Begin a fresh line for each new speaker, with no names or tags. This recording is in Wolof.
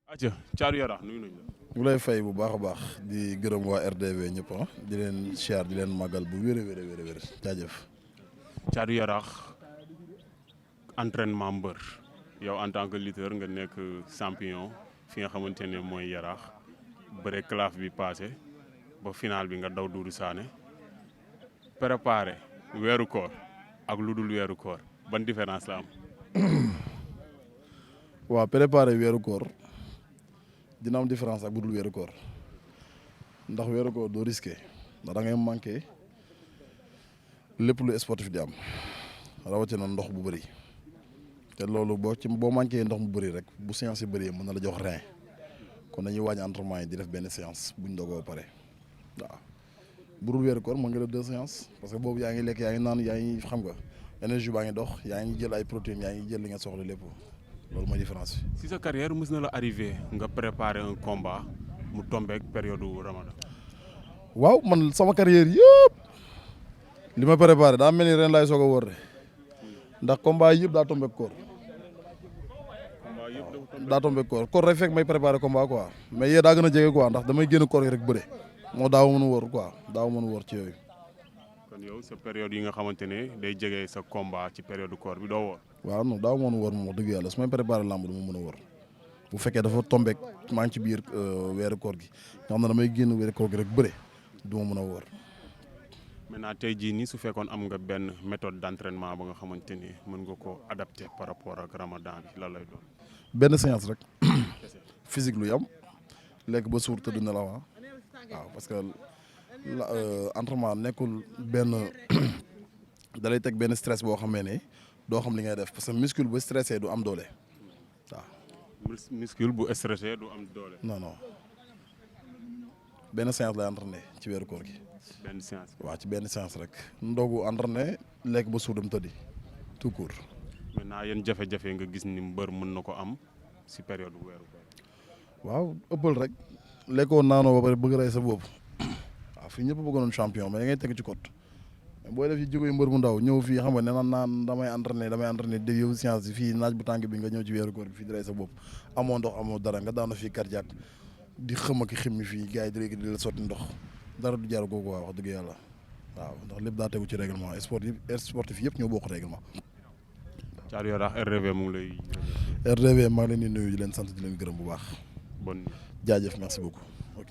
acca Thiatou Yarakh nuyu nañ la.
ñu lay fay bu baax a baax di gërëm waa RDV ñëpp di leen siyaar di leen màggal bu wér a wér jaajëf.
Thiatou Yarakh entraînement mbër yow en tant que lutteur nga nekk champion fi nga xamante ne mooy Yarakh bëre claf bi passé ba final bi nga daw Doudou Sané préparé weeru koor ak lu dul weeru koor ban différence la am.
waaw préparé weeru koor dina am différence ak bu dul weeru koor ndax weeru koor doo risqué ndax da ngay manqué lépp lu sportif di am rawatina ndox bu bëri te loolu boo manqué ndox mu bëri rek bu séance yi bëri mën na la jox rein kon dañuy wàññi entraînement yi di def benn séance buñ dogoo pare waaw bu dul weeru koor mën nga def 2 séances parce que boobu yaa ngi lekk yaa ngi naan yaa ngi xam nga énergie baa ngi dox yaa ngi jël ay protéines yaa ngi jël li nga soxla lépp loolu mooy différence bi.
si sa carrière mës na la arrivé nga préparer un combat mu tombeek période Ramadan.
waaw man sama carrière yëpp li ma préparé daa mel ni ren laay soog a wóor de ndax combat yëpp daa tombeek koor. daa tombeek koor rek fekk may préparé combat quoi mais yee daa gën a jege quoi ndax damay génn koor gi rek bëre moo daaw mën a wóor quoi daaw mën a wóor ci yooyu.
kon yow sa période yi nga xamante ne day jege sa combat ci période koor bi doo woor.
waaw non daaw mën a wóor moom wax dëgg yàlla su may préparé lamb du ma mën a wóor bu fekkee dafa tombeek maa ngi ci biir weeru koor gi nga xam ne damay génn weeru koor gi rek bëre du ma mën a wóor.
maintenant tey jii nii su fekkoon am nga benn méthode d'entraînement ba nga xamante ni mën nga ko adapté par rapport ak Ramadan bi lan lay doon.
benn séance rek physique lu yam lekk ba suur tëdd nelaw waaw parce que entraînement nekkul benn dalay teg benn stress boo xamee ne doo xam li ngay def parce que muscle bu stressé du am doole waaw.
muscle bu stressé du am doole.
non benn séance lay entraîné ci weeru koor gi.
benn séance.
waaw ci benn séance rek ndogu entraîné lekk ba suur dem tëddi tout court.
maintenant yéen jafe-jafe nga gis ni mbër mën na ko am si période weeru koor.
waaw ëppal rek lekkoo naanoo ba pare bëgg rey sa bopp waaw fii ñëpp bëggoon champion mais da ngay teg ci côté booy def ci jógee mbër mu ndaw ñëw fii xam nga nee naan damay entraîné def yow séance fii naaj bu tàng bi nga ñëw ci weeru koor bi fii di rey sa bopp amoo ndox amoo dara nga daana fii cardiaque di xëm ak ximmi fii gars yi di léegi di la sotti ndox dara du jar googu waaw wax dëgg yàlla waaw ndax lépp daa tegu ci règlement sportif yëpp ñoo bokk règlement.
Thiatou Yarakh RDV mu ngi lay.
RDV maa ngi leen di nuyu di leen sant di leen gërëm bu baax.
bon
jaajëf merci beaucoup ok.